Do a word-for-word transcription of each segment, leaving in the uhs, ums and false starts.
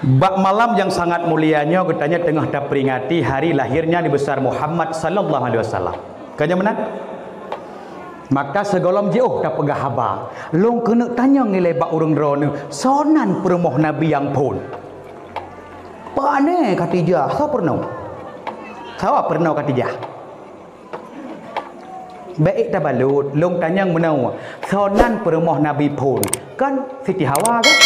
Bak malam nyang sangat mulia nyoe, geutanyoe teungoh taperingati hari lahirnya Nabi besar Muhammad sallallahu alaihi wasallam. Ka nyoe meunan? Maka sigohlom jiôh tapeugah haba, lôn keuneuk tanyong ilée bak ureuëng droeneueh, soe nan peurumoh Nabi nyang phon? Pane Khadijah, soe peurunoe? Soe peurunoe Khadijah? Bék tabalot, lôn tanyong meunoe, soe nan peurumoh Nabi phon? Kan Siti Hawa kan?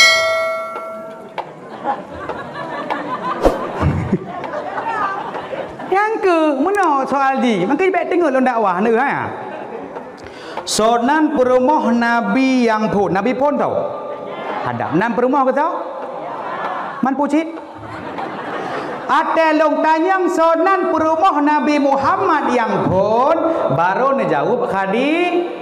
Nyang keuh meunoe soal jih, maka bék teungeut lôn dakwah neuh, ha. Soe nan peurumoh Nabi nyang phon? Nabi phon tau? Hadam. Nan peurumoh keu tau? Man pucit? Watée lôn tanyong soe nan peurumoh Nabi Muhammad nyang phon, barô neujaweueb Khadi-,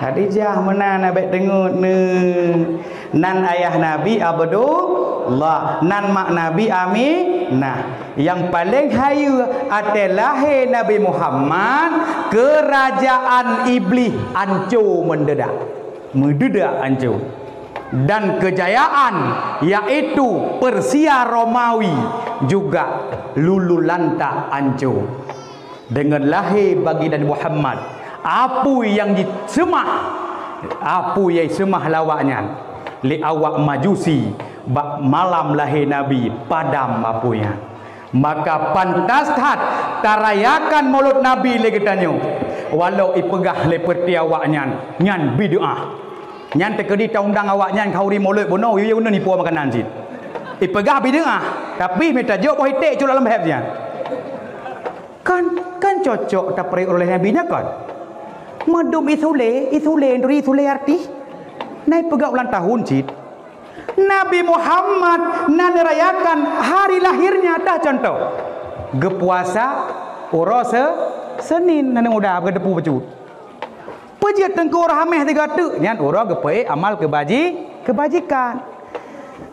Khadijah. Meunan, bék teungeut neuh. Nan ayah Nabi Abdullah, nan mak Nabi Aminah. Nyang paleng hayeue, watée lahé Nabi Muhammad, keurajaan Iblih anco meudeudak. Meudeudak anco. Dan keujayaan, yaitu Persia Romawi, juga lulu lantak anco. Deungon lahé baginda Nabi Muhammad, apui nyang jiseumah, apui nyang jiseumah lé awaknyan, lé awak Majusi, bak malam lahé Nabi, padam apui nyan. Maka pantas that tarayakan Maulud Nabi lé geutanyoe, walau ipeugah lé peureute awaknyan nyan bid'ah. Nyan teukeudi taundang awaknyan khanduri Maulud bunoe, yue-yue uneun ipo makanan cit. Ipeugah bid'ah, tapi mita jok boh iték cul lam bheb nyan. Kan, kan cocok tapeureuet uroe lahé Nabi nyan kan? Meudum isulé, isulé, duri isulé artis. Na ipeugah ulang tahun cit. Nabi Muhammad na neurayakan hari lahirnya, dah contoh. Geupuasa uroe se-, Senin, na muda geudepu bacut. Peujeuet teungku uroe Hameh tiga teuk, nyan uroe geupeuék amal keubaji-, keubajikan.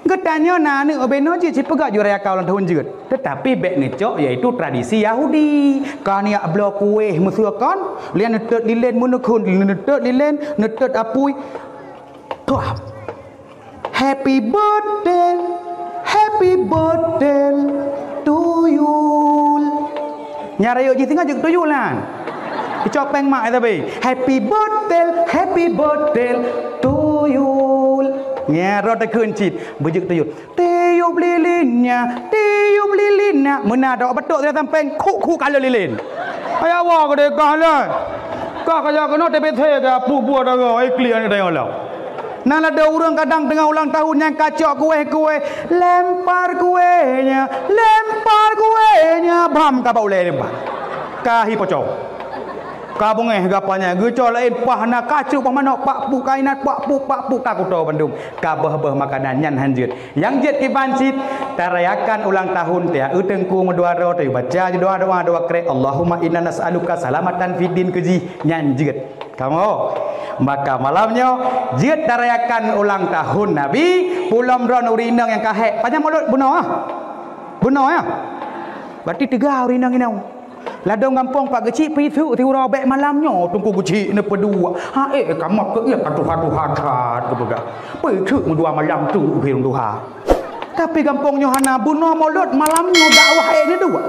Geutanyoe na aneuk ubé noe jeuet sipeugah jurayakan ulang tahun jeuet, teutapi bék neucok, yaitu tradisi Yahudi. Ka neujak bloe kuéh meuseue kon, lian neutot lilén meuneukheun, neutot lilén, neutot apui. Tuah. Happy birthday, happy birthday to you. Nyang rayeuk jih singoh jeuet tuyul nyan. Icok péng mak, eh, tapi, "Happy birthday, happy birthday to you." Nyan rot takheun cit, beujeuet tuyul. Tiup lilinnya, tiup lilinnya. Meunan dok beutôi sudah sampai khuk-khuk kala lilin. Ayah wa gede kah lah. Kah kaya kena T B C ke apu buah dara, eh, klik aneuk dayah lah. Nah, lada ureuëng kadang teungoh ulang tahun nyang kacok kuéh-kuéh, lempar kuéhnya, lempar kuéhnya, bam ka bak ulée lempar. Ka hi pocong. Ka beungéh gapa nyan, geucok laén pah na kacu pah manok, pak pu kainat, pak pu, pak pu ka kuto bandum. Ka beuh-beuh makanan nyan han jeuet. Nyang jeuet kiban cit, tarayakan ulang tahun, tiak eu teungku meudua droe, teubaca doa-doa dua krek, "Allahumma inna nas'aluka salamatan fid din," keujih nyan jeuet. Kamoe. Maka malam nyoe jeuet tarayakan ulang tahun Nabi, pulom droe ureuëng inong nyang ka hék. Pajan mulod bunoe ah. Bunoe ah. Berarti teuga ureuëng inong-inong. Ladom gampông pak geuchik pih su tiura bék malam nyoe teungku geuchik neupeuduek. Ha eh kamoe keu ié ka tuha-tuha that geupeugah. Pih su meudua malam tu ukhé tuha. Tapi gampông nyoe hana bunoe mulod malam nyoe dakwah eh neudua.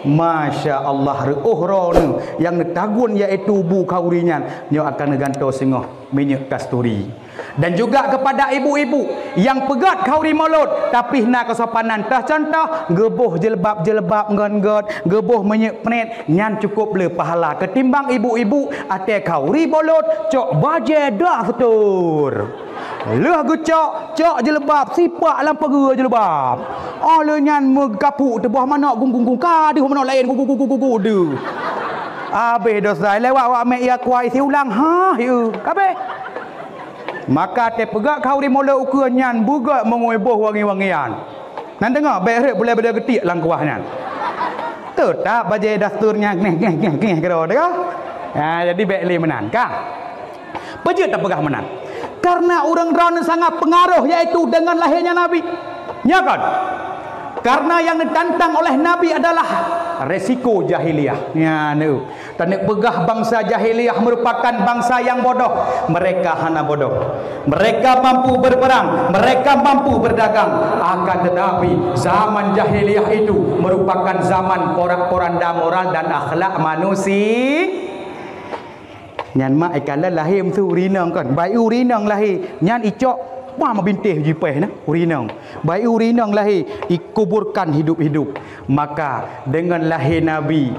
Masya Allah, reuôh droeneuh nyang neutagun yaitu bu khauri nyan nyoe akan neugantoe singoh minyeuk kasturi. Dan juga kepada ibu-ibu nyang peugöt khauri mulod, tapi na keusopanan, teuh contoh geuboh jilbab-jilbab ngon göt, geuboh minyeuk peunet, nyan cukup le pahala ketimbang ibu-ibu até khauri mulod cok bajée daster. Lheueh geucok, cok jilbab, sipak lam pageue jilbab. Óh lheueh nyan meugapuk teuboh manok gung-gung-gung, ka deuh manok laén gung-gung-gung deuh. Abéh dosa, lewat wak mék ia kuai siulang, ha, hieu, kabéh. Maka teupeugah khauri mulod ukeue nyan beugöt meungui boh wangi-wangian. Nan deungoe, bék rhët bulée-bulée geutiek lam kuah nyan. Teutap bajée daster nyan ngeh, ngeh, ngeh, ngeh keudroe teuka. Ha, jadi bék lé meunan, ka? Peue jeuet tapeugah meunan? Karena ureuëng droeneuh sangat pengaruh, yaitu dengan lahirnya Nabi. Nya kon? Karena yang ditantang oleh Nabi adalah resiko jahiliyah. Nyan tu. Taneuk peugah bansa jahiliyah merupakan bansa yang bodoh. Mereka hana bodoh. Mereka mampu berperang, mereka mampu berdagang. Akan tetapi, zaman jahiliyah itu merupakan zaman porak-poranda moral dan akhlak manusia. Nyan mak ikalon lahé meuseu ureueng inong kan. Baik ureueng inong lahé, nyan icok, wah, meubintéh jipéh na ureueng inong. Baik ureueng inong lahé, ikuburkan hidup-hidup. Maka dengan lahé Nabi,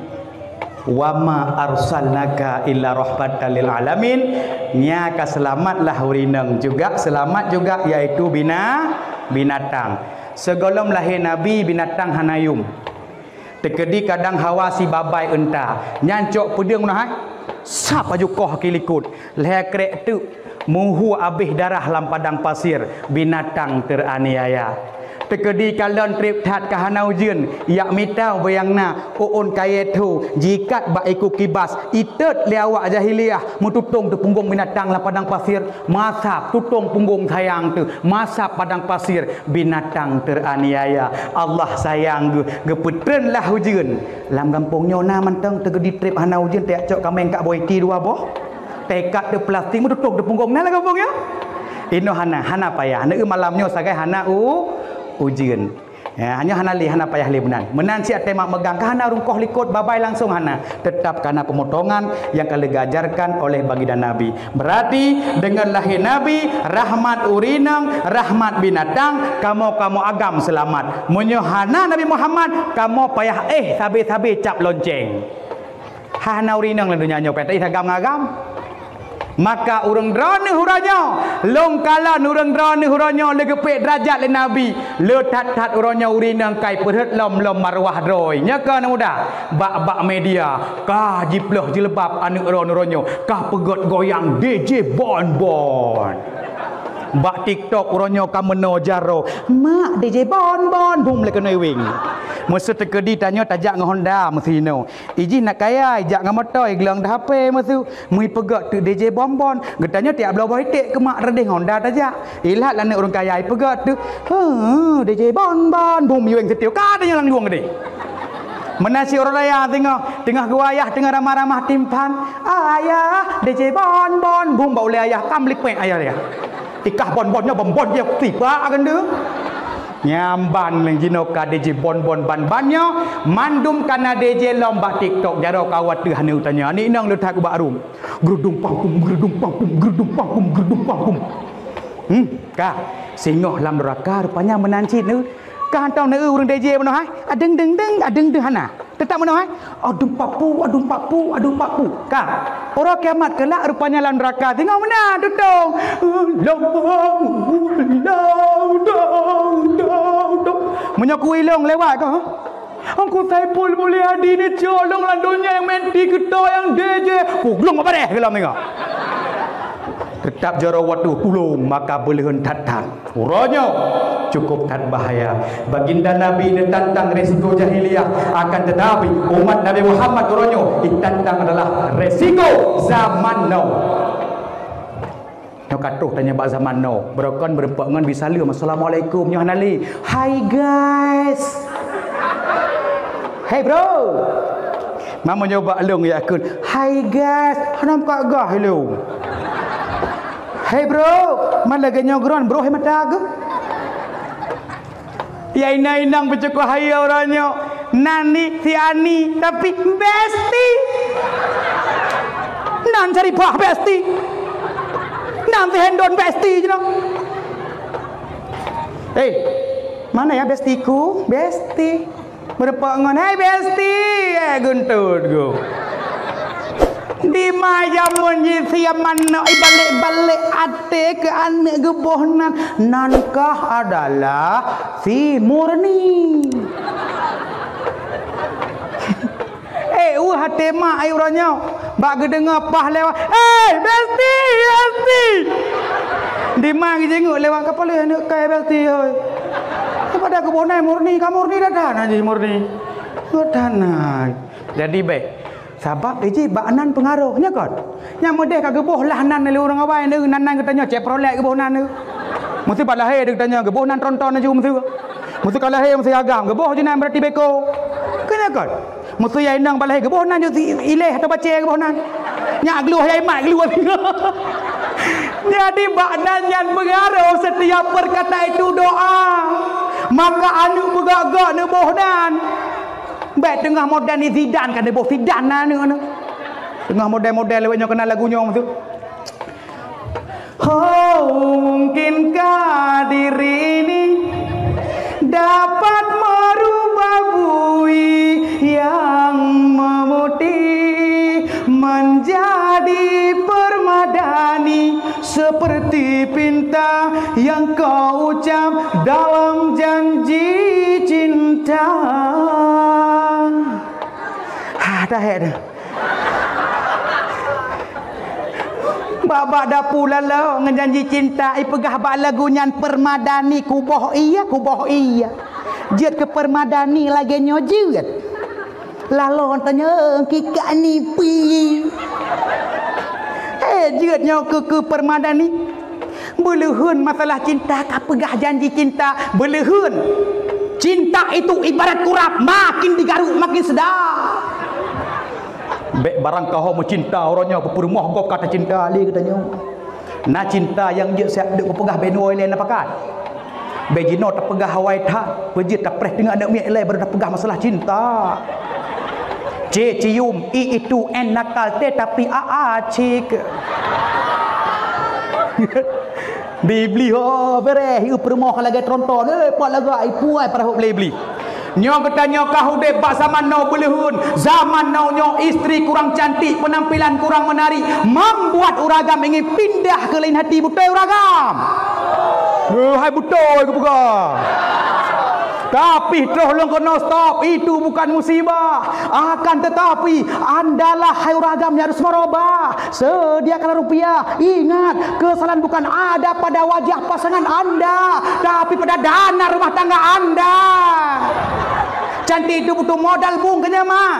"Wa ma arsalnaka illa rahmatan lil alamin," nya ka seulamatlah ureueng inong juga, seulamat juga, yaitu bina-, binatang. Sigohlom lahé Nabi, binatang hana yum. Teukeudi kadang hawa sibabai eunta, nyan cok peudeueng meunoe hai, sab laju koh ki likot, lhée krek teuk, muhu abéh darah lam padang pasir, binatang teraniaya. Teukeudi kalon treb that ka hana ujeuen, jak mita beuieng na, ôn-ôn kayée tho, jiikat bak iku kibas, itot lé awak jahiliyah, meututong teupunggong binatang lam padang pasir, masab tutong punggong sayang teuh, masab padang pasir, binatang teraniaya. Allah sayang geuh, geupeutreun lah ujeuen. Lam gampông nyoe na mantong teukeudi treb hana ujeuen, tajak cok kaméng kak boh iti dua boh. Taikat teuh plastik meututong teupunggong na lam gampông nyoe. Inoe hana, hana payah. Neu malam nyoe sagai hana u-, ujeuen. Ya, nyoe hana lé, hana payah lé meunan. Meunan siat teuma meugang, ka hana rungkoh likot babai langsong hana. Tetap kana pemotongan nyang ka lheueh geuajarkan oleh baginda Nabi. Berarti, dengan lahé Nabi, rahmat ureueng inong, rahmat binatang, kamoe, kamoe agam seulamat. Meunyoe hana Nabi Muhammad, kamoe payah éh sabe-sabe cap lonceng. Hana ureueng inong lam donya nyoe, payah taéh agam ngon agam. Maka ureueng droeneuh uroe nyoe, lôn kalon ureueng droeneuh uroe nyoe lé geupék deurajat lé Nabi. Le that-that uroe nyoe ureueng inong kai peurhot lom-lom marwah droe. Nyoe keuh aneuk muda, bak-bak media, ka jiploh jilbab aneuk droeneuh uroe nyoe, ka peugét goyang D J Bonbon. Bak TikTok uroe nyoe ka meunoe jaroe, "Mak, D J Bonbon," bum lé keunoe iweng. Meuseu teukeudi tanyoe tajak ngon Honda meusinoe. Ijih nak kaya, ijak ngon moto, iglong dah H P meuseu. Meuipeugét teuk D J Bonbon. Geutanyoe tiap bloe boh iték keu mak reudeh ngon Honda tajak. Ilhat laneuk ureueng kaya ipeugét teuk. Huh, D J Bonbon. Bum, yueng seutiu. Ka tanyoe lam lueng deh. Meunan si ureueng raya singoh, teungoh geuwayah, teungoh ramah-ramah timphan. Ayah, D J Bonbon. Bum, bak ulée ayah. Kam lipék ayah dia. Ikah bonbon nyoe, bonbon dia tiba akan tu. Nyamban leng jinoe ka D J Bonbon ban-ban nyoe, mandum kana D J lom bak TikTok, jaroe ka wateuh hana tanya. Aneuk inong le that ubak rum. Gerudum pangkum, gerudum pangkum, gerudum pangkum, gerudum pangkum. Hmm, ka. Singoh lam neraka rupanya meunan cit neu. Ka hantom neu ureueng D J meunoe hai. Adeng deng deng, adeng deng hana. Teutap meunoe hai. Adum papu, adum papu, adum papu. Ka. Uroe kiamat keulak rupanya lam neraka. Singoh meunan tutong. Meunyoe ku ilong lewat ko. Teungku Saiful Mulyadi neucok lôn lam donya nyang meuti keutoe nyang D J, kuglong bareh geulom ingat. Teutap jaroe wateuh tulông maka beuleuheun that-that. Uroe nyoe cukup that bahaya. Baginda Nabi neutantang resiko jahiliyah, akan tetapi umat Nabi Muhammad uroe nyoe itantang adalah resiko zaman now. Nyoe ka troh tanyoe bak zaman now. Beurokon beureumpok ngon bisa leuem, "Assalamualaikum." Nyoe hana lé, "Hai guys." "Hey bro." Mama nyoe bak lôn yakheun, "Hai guys." Hana meukat gah lôn. "Hey bro." Man lagée nyoe geuron, bro, hai mata geuh. Ya inong-inong peucukôh hayeue uroe nyoe. Nan ni si Ani, tapi bestie. Nan Syarifah bestie. Nan si Hendon bestie jinoe. Hei, mana ya bestie ku? Bestie. Meureumpok ngon, "Hai bestie." Eh, guntot ku. Di ma jameun jih siap manok ibalek-balek até keu aneuk geuboh nan, nan kah adalah si Murni. Eh, uh, até mak ayue uroe nyoe bak geudeungoe pah lewat, "Eh, bestie, bestie!" Di ma geujingeuk lewat, "Kapaleh aneuk kai bestie, hoi." Pada geuboh nan Murni, ka Murni dah, dah na jih Murni. Dah na. Jadi bék. Sabab iji bak nan peungaroh, nya kon? Nyang meudeh ka geuboh lah nan lé ureueng awai, nan, nan geutanyoe Chevrolet geuboh nan. Meusti bak lahé geutanyoe geuboh nan tronton laju meusti. Meuseu ka lahé meuseu agam, geuboh jih nan berarti beko. Keuneukot. Meuseu yai inong ba lahé geuboh nan jeuet si ileh atau bacée geuboh nan. Nyak glueh yai mat glueh. Jadi bak nan nyan peungaroh setiap perkataan itu doa. Maka aneuk beugok-gok neuboh nan. Bèk teungoh model ni Zidane ka neuboh Zidane nan aneuk-aneuk. Teungoh model-model lewat nyoe keunan lagu nyoe tu. Oh, mungkinkah diri ini dapat merubah bui yang memutih menjadi permadani seperti pinta yang kau ucap dalam janji cinta? Ha, dah hek dah. Bak-bak dapu laloe ngon janji cinta, ipeugah bak lagu nyan permadani, kuboh iya, kuboh iya. Jeuet keu permadani lagèe nyoe jeuet. Laloe tanyoe kikak nipi. Eh, jeuet nyoe keu, keu permadani. Beuleuheun masalah cinta, ka peugah janji cinta, beuleuheun. Cinta itu ibarat kurab, makin digaruk makin sedap. Bèk barang ka ho meucinta, uroe nyoe peurumoh gob ka tacinta lé geutanyoe. Na cinta nyang jeuet siat deuk peugah bèk nyoe lé na pakat. Bèk jinoe tapeugah awai that, peujeuet tapreh teungoh aneuk miet ilèe baru tapeugah masalah cinta. C cium, I itu, N nakal, T tapi A A cik. Bli-bli ho, bereh, i peurumoh lagèe tronton, eh, pat lagak, i puai parahot bli-bli. Nyoe geutanyoe ka udép bak zaman now beuleuheun. Zaman now nyoe istri kurang cantik, penampilan kurang menarik, membuat uragam ingin pindah ke lain hati, beutôi uragam? Eh, hai beutôi geupeugah. Tapi troh lôn keunoe stop, itu bukan musibah. Akan tetapi, andalah hai uragam nyang harus merubah. Sediakanlah rupiah. Ingat, kesalahan bukan ada pada wajah pasangan anda, tapi pada dana rumah tangga anda. Cantik itu butuh modal bung keunyan, mak.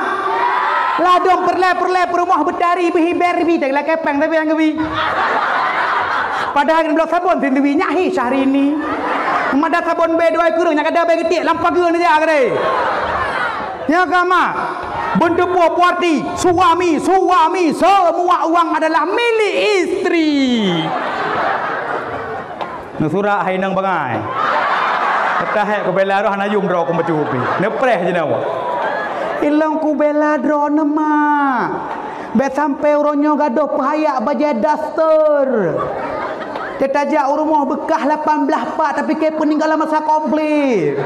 Ladôm peureulèe-peureulèe peurumoh beutari beuhi Barbie, tak lakèe péng tapi nyang geubi. Padahai ngon bloe sabon sendiri nyak hi Syahrini. Mada sabon bèe dua kureueng nyak kada bèe geutiek lam pageue neujak keudéh. Nyoe ka, mak. Beuteupeue peue arti suami, suami, semua uang adalah milik istri. Neusurak hai inong bangai. Peutah hek kubela droe hana yum droe kumeucubi. Neupreh jinoe. Ilong kubela droeneuh, mak. Bèk sampai uroe nyoe gadôh peuhayak bajèe daster. Teutajak u rumoh beukah lapan blaih pak, tapi keu peuninggalan masa konflik.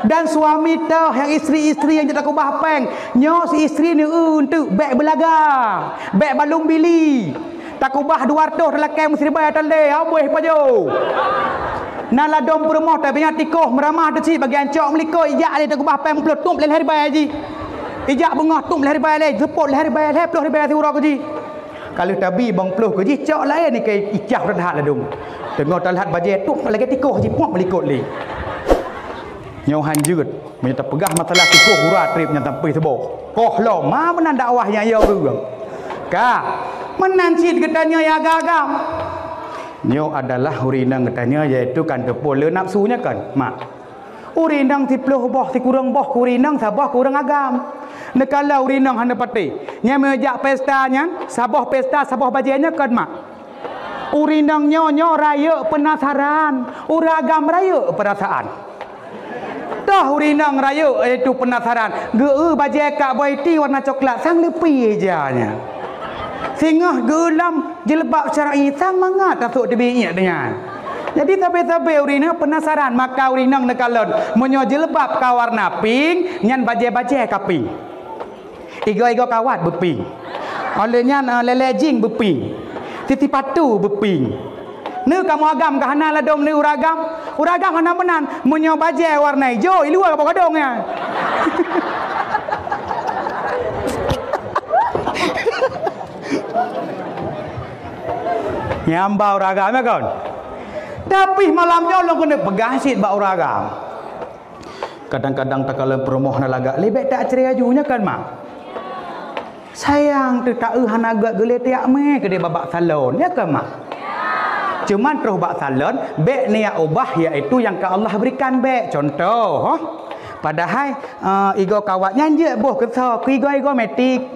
Dan suami teuh nyang istri-istri nyang jeuet takubah péng, nyoe si istri neueu eunteuk bèk beulaga, bèk balum bili. Takubah dua reutôh talakèe meusiribèe talé, habéh pajoh. Na ladôm peurumoh tabiet tikoh meuramah teuh cit bagian cok meulikot ijak lé takubah péng ploh tueng lé lhèe ribèe jih. Ijak beungoh tueng lhèe ribèe lé, seupôt lhèe ribèe, lhèe ploh ribèe siuroe keu jih. Ka lheueh tabi bang ploh keu jih, cok laén keu icah reuhat ladôm. Teungoh talhat bajèe tueng lagèe tikoh jih puih meulikot lé. Nyoe han jeuet. Meunyoe tapeugah masalah tutoe gura trép nyan sampoe seuboh. Koh lom, ma meunan dakwah nyang yo ureueng. Ka, meunan cit geutanyoe nyang agam-agam. Nyoe adalah ureueng inong geutanyoe, yaitu kan teupeue le nafsu nyoe kan, mak. Ureueng inong siploh boh, sikureueng boh keu ureueng inong, saboh keu ureueng agam. Neukalon ureueng inong hana patéh. Nyan meunyoe jak pesta nyan, saboh pesta, saboh bajèe nyoe kan, mak. Ureueng inong nyoe, nyoe rayeuk peunasaran, ureueng agam rayeuk peurasaan. Toh ureueng inong rayeuk, yaitu peunasaran, geu-eu bajèe kak boh iti warna coklat sang leupie ija nyan. Singoh geu-eu lom jilbab syar'i sang mangat tasôk teubiet nyan. Jadi sabe-sabe ureueng inong peunasaran, maka ureueng inong neukalon, meunyoe jilbab ka warna pink, nyan bajèe-bajèe ka pink. Igoe-igoe kawat beuping. Óh lheueh nyan, eh, lé-lé jing beuping. Sipatu beuping. Neu kamoe agam ka hana ladôm neu ureueng agam. Ureueng agam hana meunan. Meunyoe bajèe warna ijo, i luwa kamoe gadong nyan. Nyang ba ureueng agam, ya kon? Tapi malam nyoe lôn keuneuk peugah cit bak ureueng agam. Kadang-kadang takalon peurumoh na lagak, leubeh tak cerai aju nyoe kan, mak? Sayang teuh taeu hana gèt geulée tiak mé keudeh babak salon, ya kan, mak? Cuman troh bak salon, bèk niat ubah, yaitu nyang ka Allah berikan bèk. Contoh, padahai, eh, igoe kawat nyan jeuet boh keusoe keu igoe-igoe metik.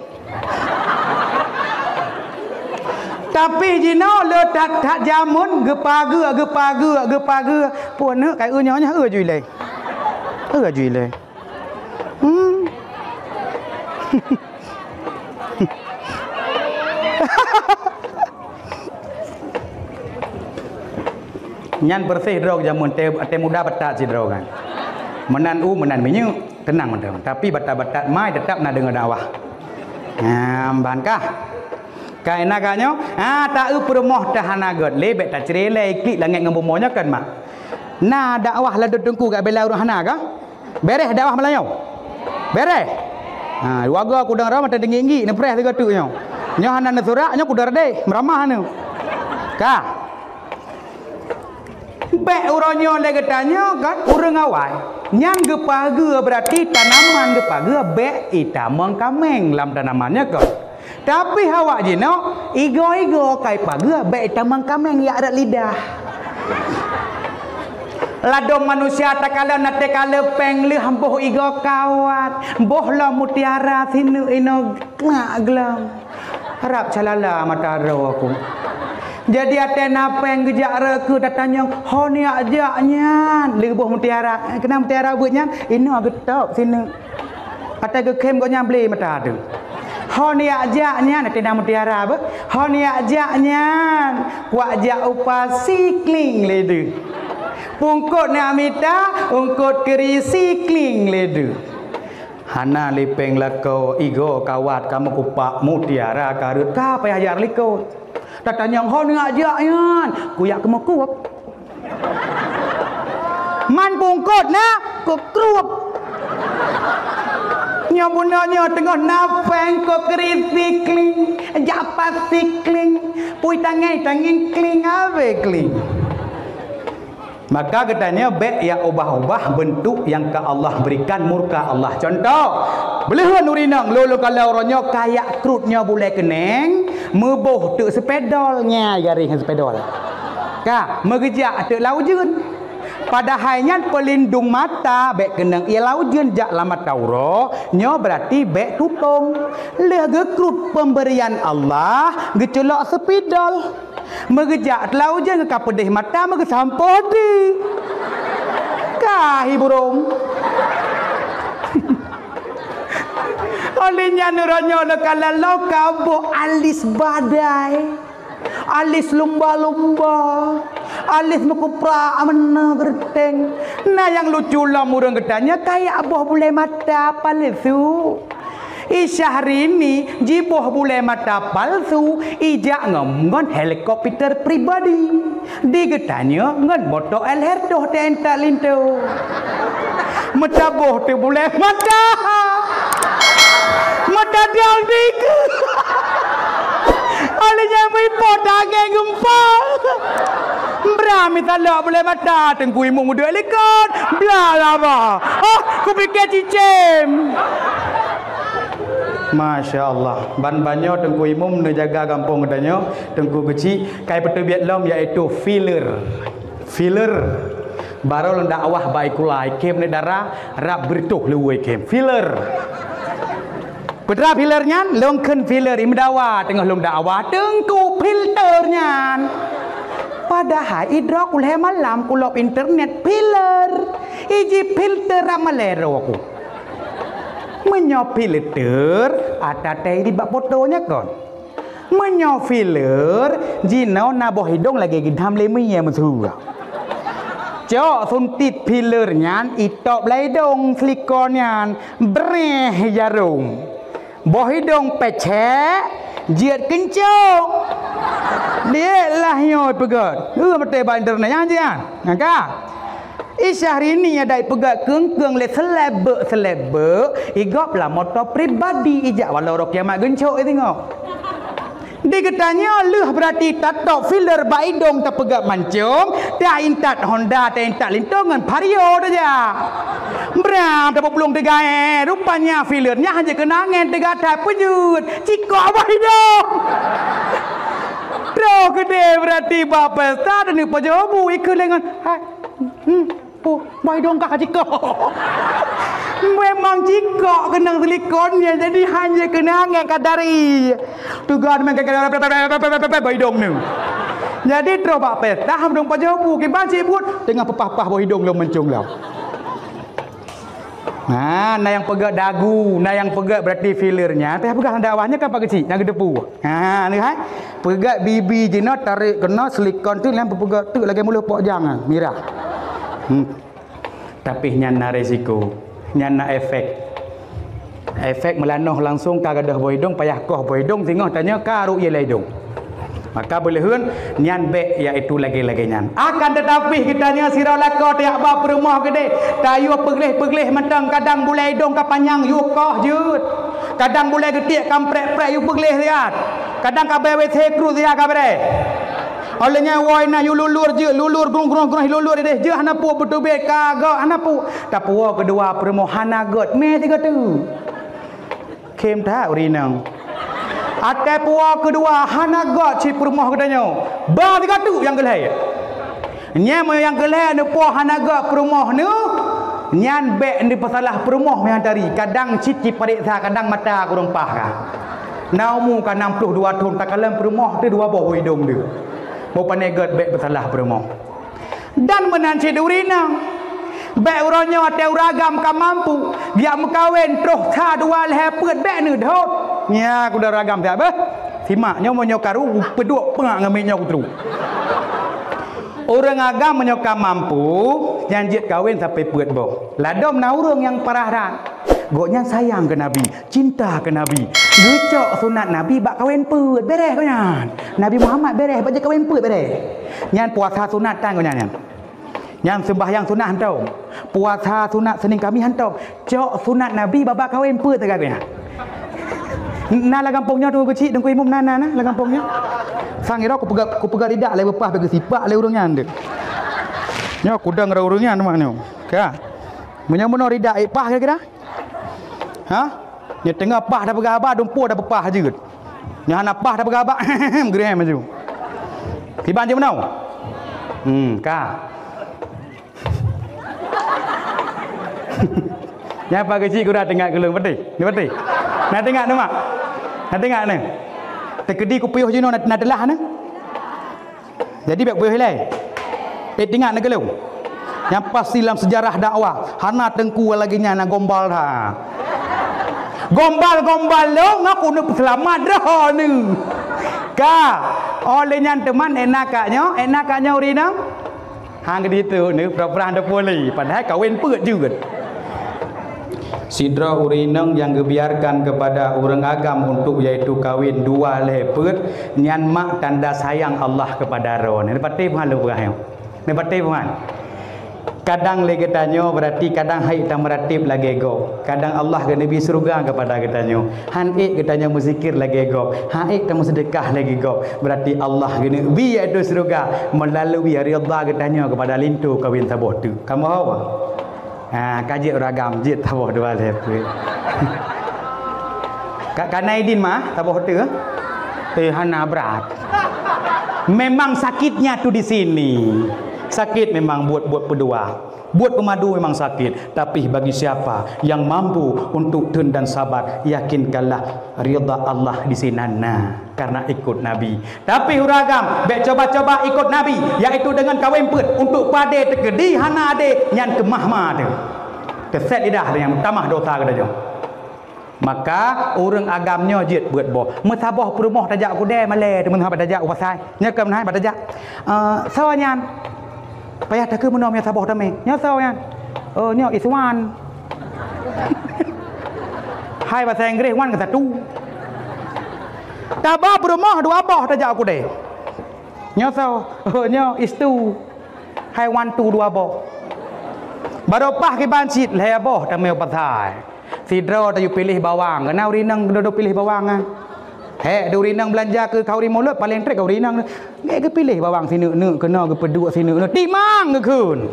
Tapi jinoe le that-that jameun geupageue, geupageue, geupageue. Peue neuk kai eu nyoe, nyoe eu ju ilèe. Eu ju ilèe. Hmm. Nyan beureuséh droe jameun, tée, tée muda batat sidroe kan. Meunan u, meunan minyeuk, teunang mantong. Tapi batat-batat mai teutap na deungoe dakwah. Nyan ban kah? Kaina ka nyoe, ha, ta eu peurumoh teuh hana göt, lé bèk tacré lé, iklik langét ngon bumoe nyoe kan, mak. Na dakwah ladôm teungku gak bela ureueng hana kah? Beréh dakwah malam nyoe? Beréh? Ha, warga kudang ramah teudeungi-deungi neupreh sigoe teuk nyoe. Nyoe hana neusurak, nyoe kudang reudeh, meuramah aneuk. Ka. Bèk uroe nyoe lé geutanyoe kan, ureueng awai. Nyan geupageue, berarti tanaman geupageue bèk itamong kaméng lam tanaman nyoe kan. Tapi awak jinoe, igoe-igoe kai pageue bèk itamong kaméng jak rot lidah. Ladôm manusia takalon até ka le péng lheueh boh igoe kawat, boh lom mutiara sineuk inoe glak glong. Rab calala mata droe aku. Jadi até na péng geujak rot keu tatanyong, ho neujak jak nyan? Lheueh boh mutiara, keunan mutiara beuet nyan, inoe geutôb sineuk. Até geukhém gobnyan ble mata teuh. Ho neujak jak nyan, até na mutiara beuh. Ho neujak jak nyan, kuak jak upa sikling lé deuh. Pungkot neujak mita, ungkot keuri sikling lé deuh. Hana lé péng lakoe, igoe kawat ka meukupak, mutiara ka rhot, ka payah jak likot. Tatanyong, ho neujak jak nyan? Kujak keumeukuek. Man pungkot na, kukruep. Nyoe bunoe nyoe teungoh na péng, kok keuri sikling, jak upa sikling, pui tangai-tangai kling, abéh kling. Maka geutanyoe bèk ya ubah-ubah beuntuk nyang ka Allah berikan, murka Allah. Contoh, beuleuheuen ureueng inong, lôn-lôn kalon uroe nyoe ka jak krut nyoe bulèe keuneng, meuboh teuk seupedol, nyai garéh ngon seupedol. Ka, meugeujak teuk lam ujeuen. Padahai nyan peulindong mata, bèk keunong ie lam ujeuen jak lam mata uroe, nyoe berarti bèk tutong. Lheueh geukrut pemberian Allah, geuculok seupedol. Meugeujak teuk lam ujeuen ka peudeh mata, meugeusampoe di. Ka hi burông. Óh lheueh nyan uroe nyoe lôn kalon lôn ka boh alis badai, alis lumba-lumba, alis meukuprak meunan geureuteng. Na nyang lucu lom ureueng geutanyoe ka jak boh bulèe mata palsu. I Syahrini jiboh bulèe mata palsu, ijak ngon, ngon helikopter pribadi. Di geutanyoe ngon moto L R toh teuintat linto. Meutaboh teuk bulèe mata. Meutadong dikeue. Óh lheueh nyan meuipo tangai geumpa. Bra mita lok bulèe mata, Teungku Imum udeuek likot. Bla laba. Oh, kupike cicém. Masya Allah. Ban-ban nyoe Teungku Imum neujaga gampông geutanyoe, Teungku Geuchik, kai peuteubiet lom, yaitu filler. Filler. Barô lôn dakwah bak sikula, i khém ngon dara, rab beureutoh lé woe i khém. Filler. Peue teuma filler nyan, lôn kheun filler, i meudawa teungoh lôn dakwah, Teungku, filter nyan. Padahai i droe ku lhèe malam kulôb internet filler. Iji filter rab malèe droe ku. Meunyoe filter, ata teuh di bak poto nyan kon. Meunyoe filler, jinoe na boh idong lagèe geudham lé mie meusu. Cok suntit filler nyan itôb lam idong silikon nyan, bréh jarôm. Boh idong peucék, jeuet keuncok. Diek lah nyoe peugöt. Heueh, beutôi bak internet nyan jih, ah. Nyang ka. I Syahrini adak ipeugöt keung-keung lé seuleb beuk-seuleb beuk, i gob lam moto pribadi ijak, walau uroe kiamat geuncok i teungoh. Di geutanyoe lheueh beurati tatôb filler bak idong tapeugöt mancong, taintat Honda, taintat linto ngon Vario tajak. Bram tapeuplong teuga, eh, rupanya filler nyan hana jikeunong angén teuga that peujeuet, cikok bak idong. Oh, keudeh berarti bak pesta dan pajoh bu ikeu lengan. Hai. Hmm. Puh, boh idong kah cikok. Memang cikok keunong silikon nyan, jadi hanya keunong ngon kadari. Tugon memang boh idong ni. Jadi troh bak pesta, hidong pajoh bu, kiban cit buet, teungoh peupah-pah boh idong lom meuncong lom. Nah, na nyang peugah dagu, na nyang peugah berarti filler nyan. Tapi peugah dakwah nyan kan Pak Keuchik, nyang geudepu. Ha, ni hai. Peugah bibi jinoe tarék keunoe silikon tu nyang peugah tu lagèe muloh pok jang, mirah. Hmm. Tapi nyan na resiko, nyan na efek. Efek meulanoh langsung ka gadôh boh idong, payah koh boh idong, singoh tanyoe ka rôk ié lam idong. Maka beuleuheun nyan bèk, yaitu lagèe-lagèe nyan. Akan tetapi geutanyoe sidroe lakoe tajak bak peurumoh keudeh, tayue peugleh-peugleh mantong, kadang bulèe idong ka panyang yue koh jeuet. Kadang bulèe geutiek ka meuprek-prek yue peugleh siat. Kadang ka bèe W C krut siat ka bèe. Óh lheueh nyan woe na yue lulur jeuet, lulur grong-grong-grong, lulur ideh jeuet hana pue beuteubiet ka gèt hana pue. Tapi woe keudua peurumoh hana gèt, mè sigoe teuk. Khém that ureueng inong. Até puwoe keudua hana gèt cit peurumoh geutanyoe. Ba sigoe teuk nyang keu lhèe. Nyan meunyoe nyang keu lhèe neupuwoe hana gèt peurumoh neuh, nyan bèk neupeusalah peurumoh meuhan tari. Kadang cit jipareksa, kadang mata kureueng paih ka. Na umu ka nam ploh dua thôn, takalon peurumoh teuh dua boh idong teuh. Boh pané gèt bèk peusalah peurumoh. Dan meunan cit ureueng inong. Bèk uroe nyoe watèe ureueng agam ka mampu, geujak meukawen troh sa dua lhèe peuet bèk neudhôt. Nyan kuda ureueng agam siat beuh. Simak nyoe meunyoe karu peuduek peungak ngon miet nyoe kutreuk. Ureueng agam meunyoe ka mampu, nyan jeuet kawen sampé peuet boh. Ladôm na ureueng nyang parah that. Gobnyan sayang keu Nabi, cinta keu Nabi. Geucok sunat Nabi bak kawen peuet, bèrèh gobnyan. Nabi Muhammad bèrèh, bak jeuet kawen peuet bèrèh. Nyan puasa sunat tan gobnyan nyan. Nyan seumbahyang sunat hantom. Puasa sunat Senin Kamis hantom. Cok sunat Nabi bak kawen peuet sagai gobnyan. Na lam gampông nyoe Teungku Keuchik, Teungku Imum na, na, na lam gampông nyoe. Sang ira kupeugah, kupeugah ridak lé beupah bagi sipak lé ureueng nyan deuh. Nyoe kudang ureueng nyan teuma nyoe. Ka. Meunyoe meunoe ridak ék pah kira-kira? Ha? Nyoe teungoh pah tapeugah haba, dumpeue tapeupah jeuet. Nyoe hana pah tapeugah haba, geurem laju. Kiban jeuet meunoe? Hmm, ka. Nyan Pak Keuchik gura teuingat keu lôn, beutôi? Ni beutôi? Na teuingat neuh, Mak? Na teuingat neuh? Teukeudi kupiôh jinoe na, na teulah neuh? Jadi bèk peue ilèe. Eh, teuingat neuh keu lôn. Nyang pasti lam seujarah dakwah, hana teungku lagèe nyan na gombal that. Gombal-gombal lôn ngaku neupeuseulamat droeneuh. Ka, óh lheueh nyan teuma ék na ka nyoe, ék na ka nyoe ureueng inong. Han geuditu neuh, pura-pura han teupeu lé, padahai kawen peuet jeuet. Sidroe ureueng inong nyang geubiarkan keupada ureueng agam untuk yaitu kawen dua lhèe peuet, nyan mak tanda sayang Allah keupada droeneuh. Neupatéh peue han lôn peugah nyoe? Neupatéh peue han? Kadang lé geutanyoe, berarti kadang han ék tameuratéb lagèe gob. Kadang Allah geuneubri syeuruga keupada geutanyoe. Han ék geutanyoe meuzikir lagèe gob. Han ék tameuseudeukah lagèe gob. Berarti Allah geuneubri yaitu syeuruga meulalu ridha geutanyoe keupada linto kawen saboh teuk. Kamoe ho? Ha, ka jeuet ureueng agam, jeuet saboh dua lhèe peuet. Ka, ka na idin mah, saboh teuk? Eh, hana brat. Memang sakitnya tu di sini. Sakit memang buat, buat berdua. Buat pemadu memang sakit. Tapi bagi siapa yang mampu untuk teun dan sabar, yakinkanlah ridha Allah di sinan na. Karena ikut Nabi. Tapi ureueng agam, bèk cuba-cuba ikut Nabi, yaitu deungon kawen peuet untuk padé teukeudi hana adé nyan keumah ma teuh. Teusét lidah nyang tamah dosa geutanyoe. Maka ureueng agam nyoe jeuet peuet boh. Meusaboh peurumoh tajak u keudè malèe teuma haba tajak u pasai. Nyoe keuh meunan haba tajak. Eh, soe nyan? Payah takheun meunoe meunyoe saboh tamè. Nyoe soe nyan? Oh, nyoe Iswan. Hai bahasa Inggris one ke satu. Taba peurumoh dua boh tajak u keudè. Nyoe soe? Oh, nyoe is two. Hai one two dua boh. Baroe pah kiban cit lhèe boh tamè u pasai. Sidroe tayue piléh bawang, keunan ureueng inong dudoe piléh bawang nyan. Hék, di ureueng inong beulanja keu khauri mulod, paleng trép keu ureueng inong. Geupiléh bawang sineuk-neuk, keunoe geupeuduek sineuk-neuk. Timang geukheun.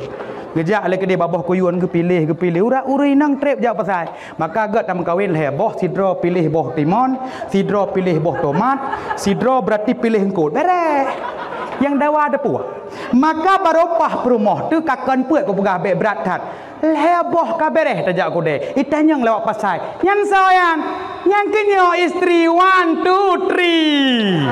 Geujak lé keudeh bak boh kuyueng, geupiléh, geupiléh. Urat ureueng inong treb jak pasai. Maka gét tameukawen lhée boh, sidroe piléh boh timon, sidroe piléh boh tomat, sidroe beurati piléh eungkot. Bereh. Nyang dawa teupeue. Maka barô paih peurumoh teuh ka kon peuet kupeugah bék brat that. Lhée boh ka bereh tajak keudeh. Itanyong lewat pasai. Nyan soe nyan? Nyang keunyoe istri one, two, three.